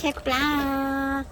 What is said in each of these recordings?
Tshaib plab.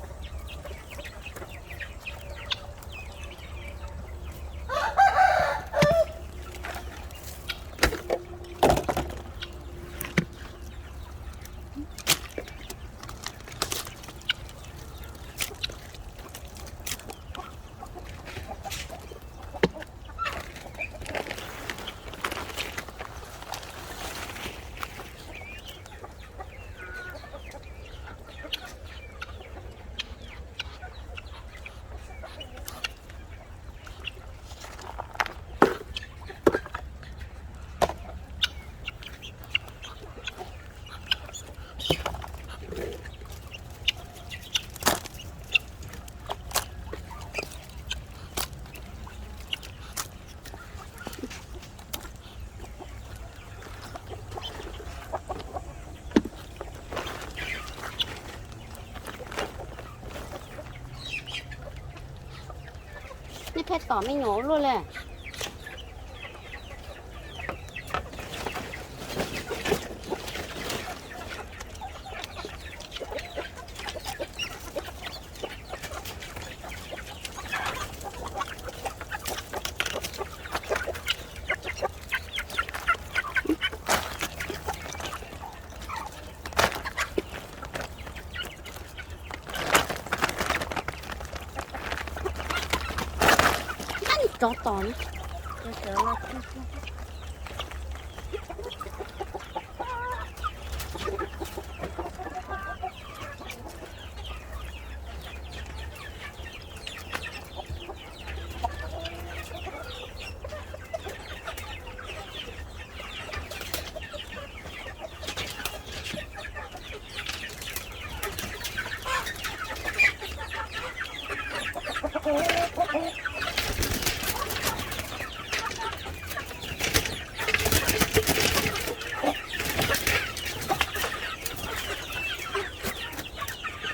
Nej pheej tom me nyuam ua luaj li. Rov tom.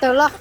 Tawm los.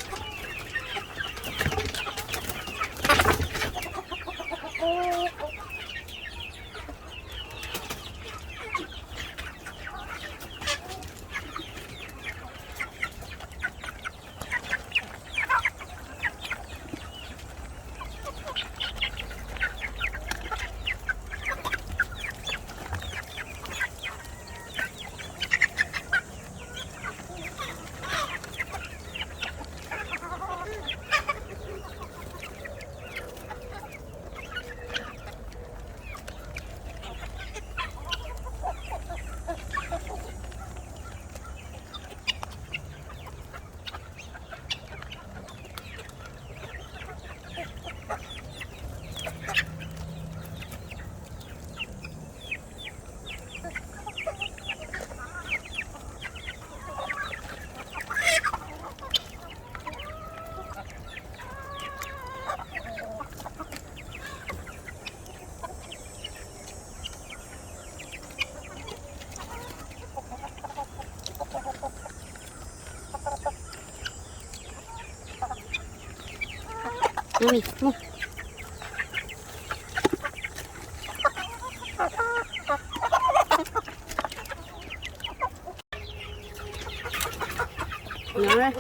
No,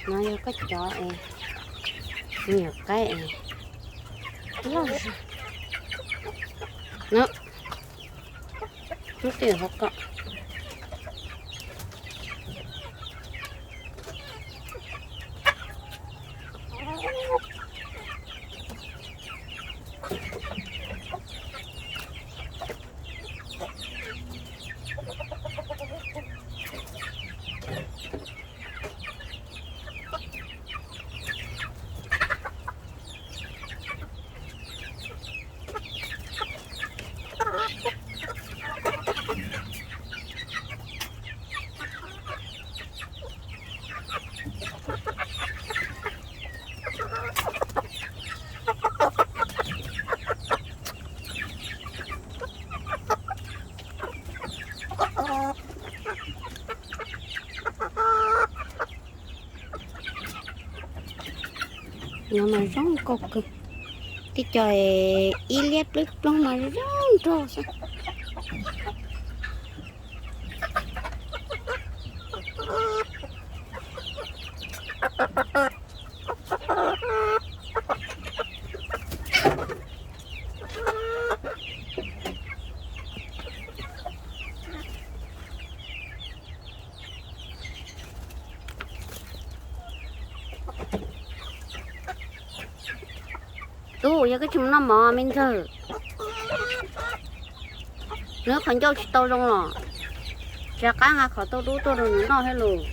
no yog koj cov es nyuam qaib es loj. No, lub twg hauv ko. No mas zoo nkauj kawg. Tej co ib liab plwb ploog mas zoo nraug xwb. Tub, yog koj tsis mus noj mov me ntxawg, nws qhov ncauj tsis tau zoo los, tsis qab nqa qhov tauj dub tuaj rau nws noj thiab los.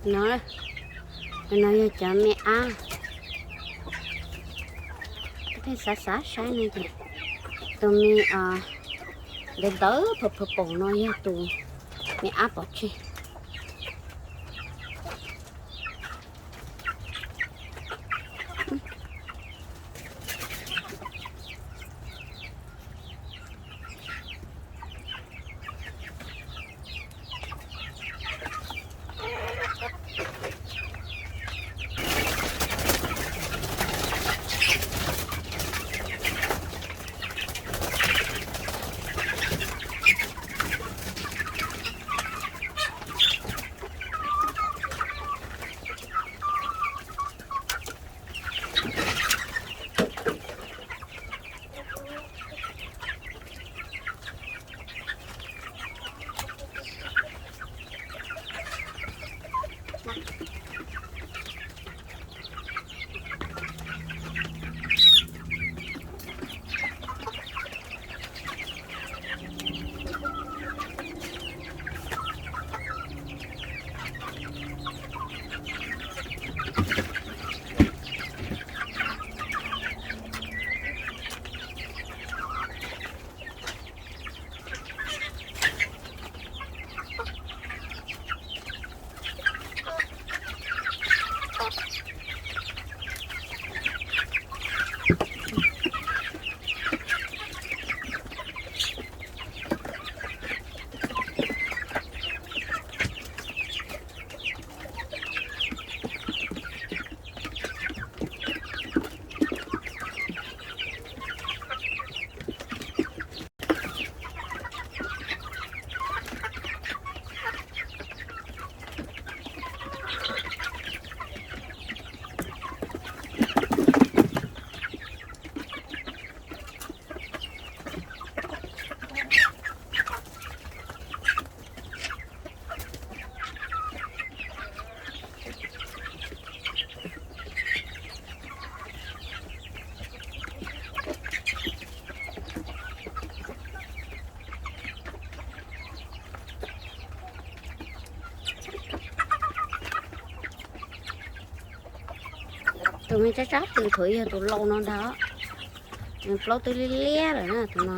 No, no yog cov me ab. Pheej xav xav saib no ces tus me ntawd ntawd phawj phawj paum no yog tus me ab pov tseg. Tus me tsab tsab twm thaum yog tus lau no ntag. Nws plaub twb liab liab lawm na tus no.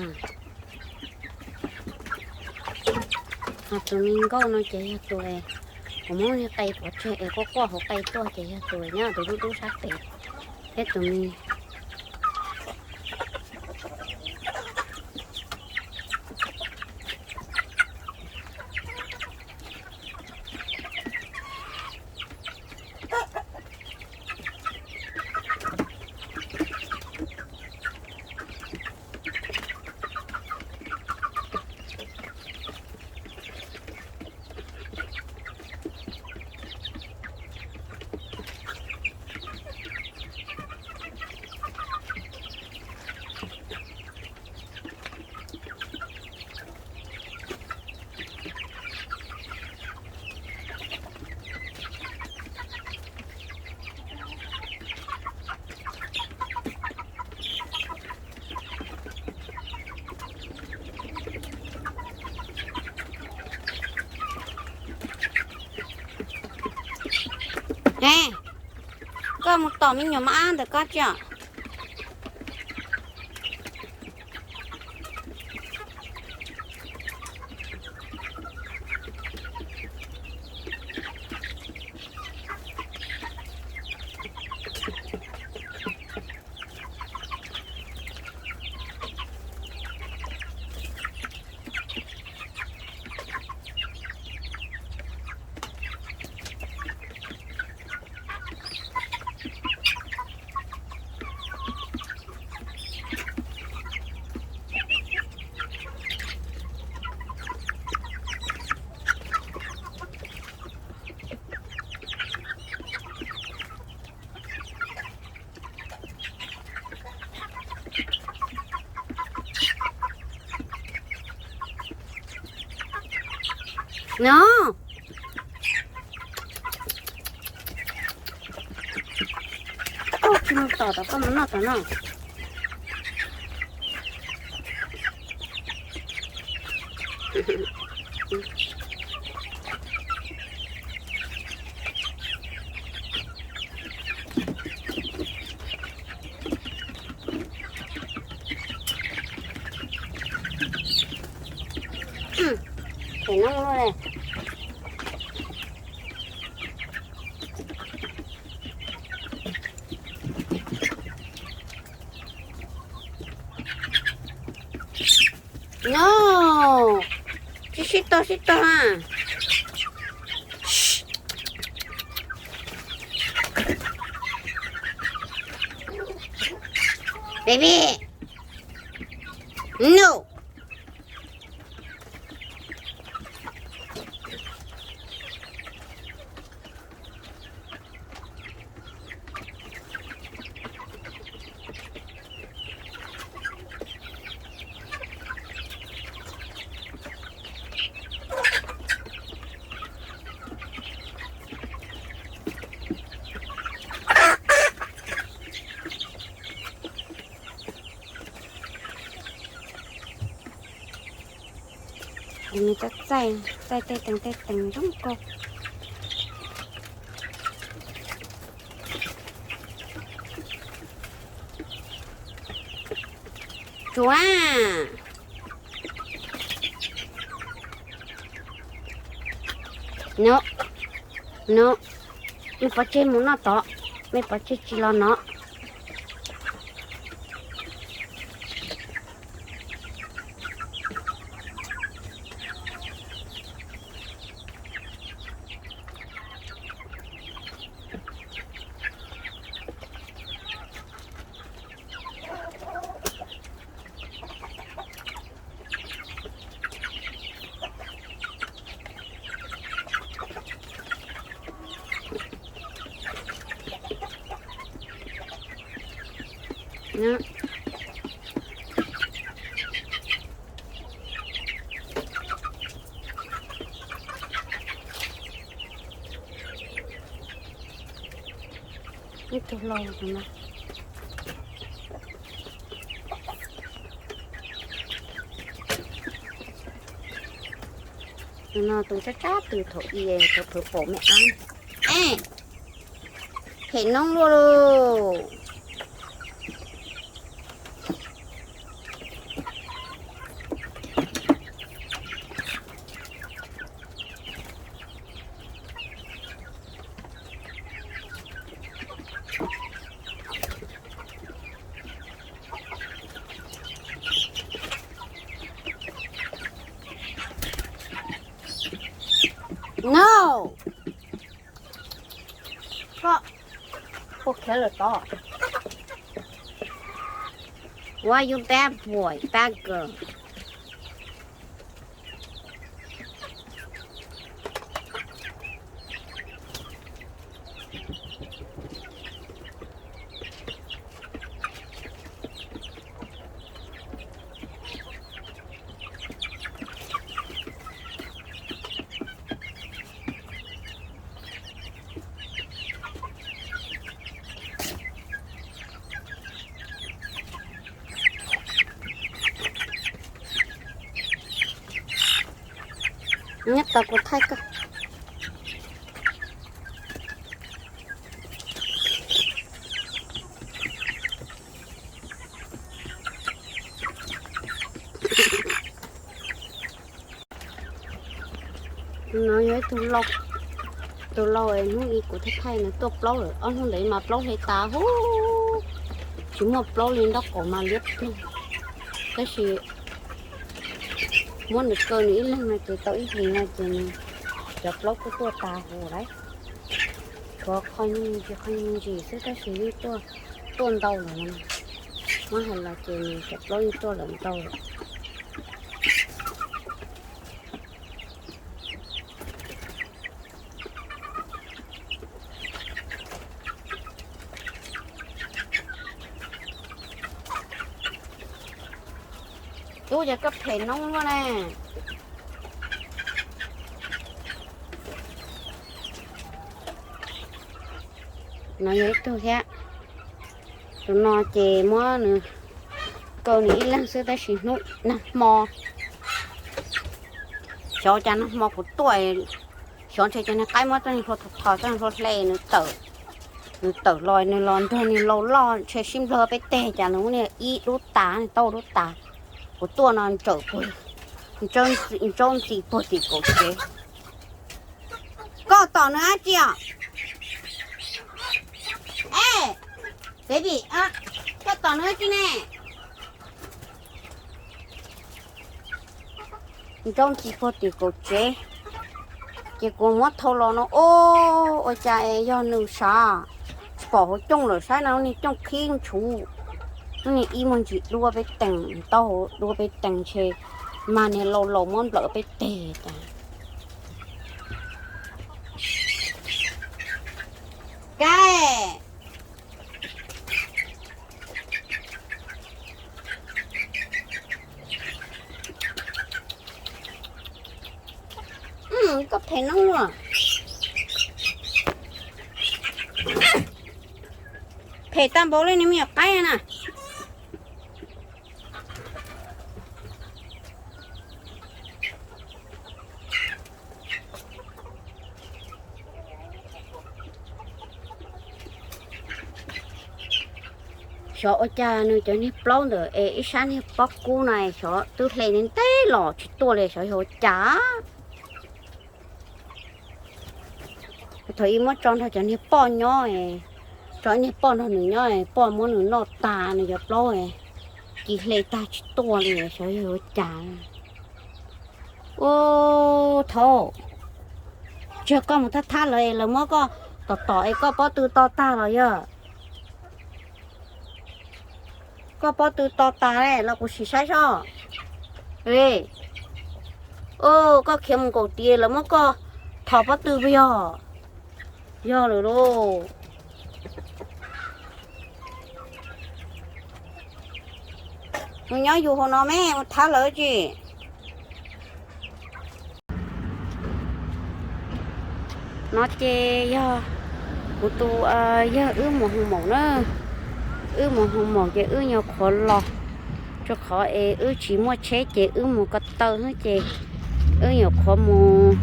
Ho tus me nkauj no ces yog tus kuv muab qe pov tseg es quaj quaj hauv qe tuaj ces yog tus nyob tus dub dub sab pem thiab tus me He, koj mus tom me nyuam mab ab ntawm koj tsi os? No, koj tsis mus tom tom, koj mus noj tom no. Them no lawm. No, tsis sib tog sib tog a. Baby, no. Nws txaij txaij, txaij tej teev tej teev zoo nkauj. Tsuav. No, no, mej pov tseg mus noj tod, mej pov tseg tsis los no. Ib tug lau no. Tus no tus tsab tsab tus thaum i, thaum pawg pom me ab. E, them noob luaj lauj. No. Koj puas khiav lawm tod? Why you bad boy, bad girl? Nyob tos kuv thaij koj. Tus no yog ib tug lau, tus lau hnub i kuv thaij thaij nws tuaj plaub lawm, ob hnub ntawd mas plaub hle tas huv, tsis muaj plaub li, nraub qaum mas liab ploog. Tab sis muab nws kaw nws ib leeg no ces tau ib hlis no ces nws cov plaub kuj tuaj tas huv lawm. Tshuav qhov me ntsis qhov me ntsis xwb tab sis yeej tuaj, tuaj ntau lawm. Muab hais los ces nws cov plaub yeej tuaj lawm ntau lawm. Tub, yog koj phem noob luaj ne. No yog ib tug thiab. Tus no ces muab nws kaw nws ib leeg xwb tab sis hnub nag hmo, xyov cas nag hmo kuv tuaj, xyov ntshe cov niag qaib muab txoj niag hlua tho tho txoj niag hlua hle nws tawm, nws tawm los nws los nrog niag lau loj ntshe sib nplog peb teg cas nws muab niag ib dub tas niag taub dub tas. Kuv tuaj no ntsawm puag, ntsaub ntxi puag tim kaum tsev. Koj tom nws dab tsi os? E, baby, koj tom nws dab tsi ne? Ntsaub ntxi puag tim kaum tsev, ces kuv muab thau los no, o, ua cas es yog nws sav, tsis pom hauv cooj lawm, saib no lub niag cooj qhib ntshuv, lub niag ib muag ntsis dua peb tees, taub hau dua peb tees ntshe mag niag lau laus muab nplawm peb teg tas. Kav. Koj phem noob luaj. Phem tag npaum li nws me nyuam qaib na. Xyov ua cas nws cov niag plaub ntawm es ib sab niag pob kub no xyov twb hle ntev los tsis tuaj li, xyov yog ua cas. Thaum ub muab tso nrog cov niag poj nyob, tso ib niag poj nrog nws nyob, poj muab nws noj tas nws cov plaub, ci hle tag tsis tuaj li xyov yog ua cas. Ua thaum, tsis yog koj mus thab thab lawv, lawv muab koj tom tom es koj pob tw to tag los yog? Koj pob tw to tas los kuv sim saib soj. Koj khiav mus nkaum tid lawv muab koj thom pob tw puas yog? Yog lawm lauj. Mus nyob yus hauv no me mus thab lawv tsis. No ces yog kuv tus, yog wb mus hoo maum na. Wb mus hoo maum ces wb nyuam qhuav los, rau qhov es wb tsis muaj tsheb ces wb mus ko taw xwb ces wb nyuam qhuav mus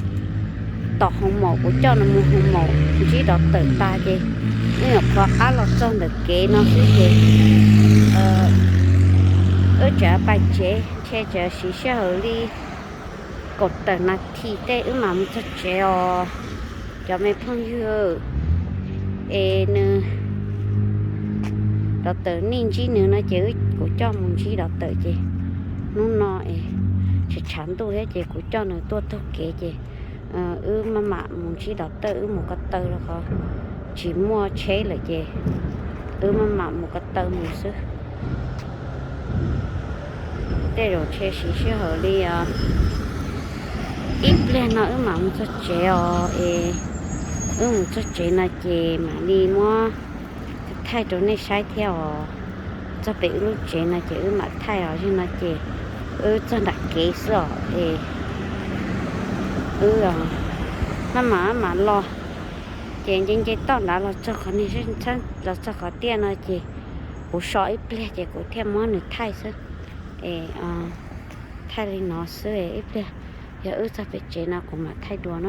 tom hoo maum, kuv coj nws mus hoo maum ntsib dov tawm tas ces wb nyuam qhuav qab los txog ntawm kev no xwb ces wb tseem pais tsev ntshe tseem siv sij hawm li kaum tawm nas this tej wb mam mus txog tsev os cov me phooj ywg. Es nws, dov tawm nej ntsib nws no ces kuv coj mus ntsib dov tawm ces hnub no es tshav tshav ntuj thiab ces kuv coj nws tuaj taug kev ces wb maj mam mus ntsib dov tawm, wb mus ko taw rau qhov tsis muaj tsheb lawm ces wb maj mam mus ko taw mus xwb. Tej zaum ntshe siv sij hawm li ib pliag no wb mam mus txog tsev os. Es wb mus txog tsev no ces mam li muab thaij rau nej saib thiab os. Txog pem wb lub tsev no ces wb mam thaij os, yog no ces wb txog nram kev xwb os. Es wb maj mam maj mam los ces nce nce toj nrad los txog qhov niag, los txog qhov tiaj no ces kuv so ib pliag ces kuv thiaj muab nws thaij xwb. Es thaij li no xwb, ib pliag yog wb txog pem tsev no kuv mam thaij dua na.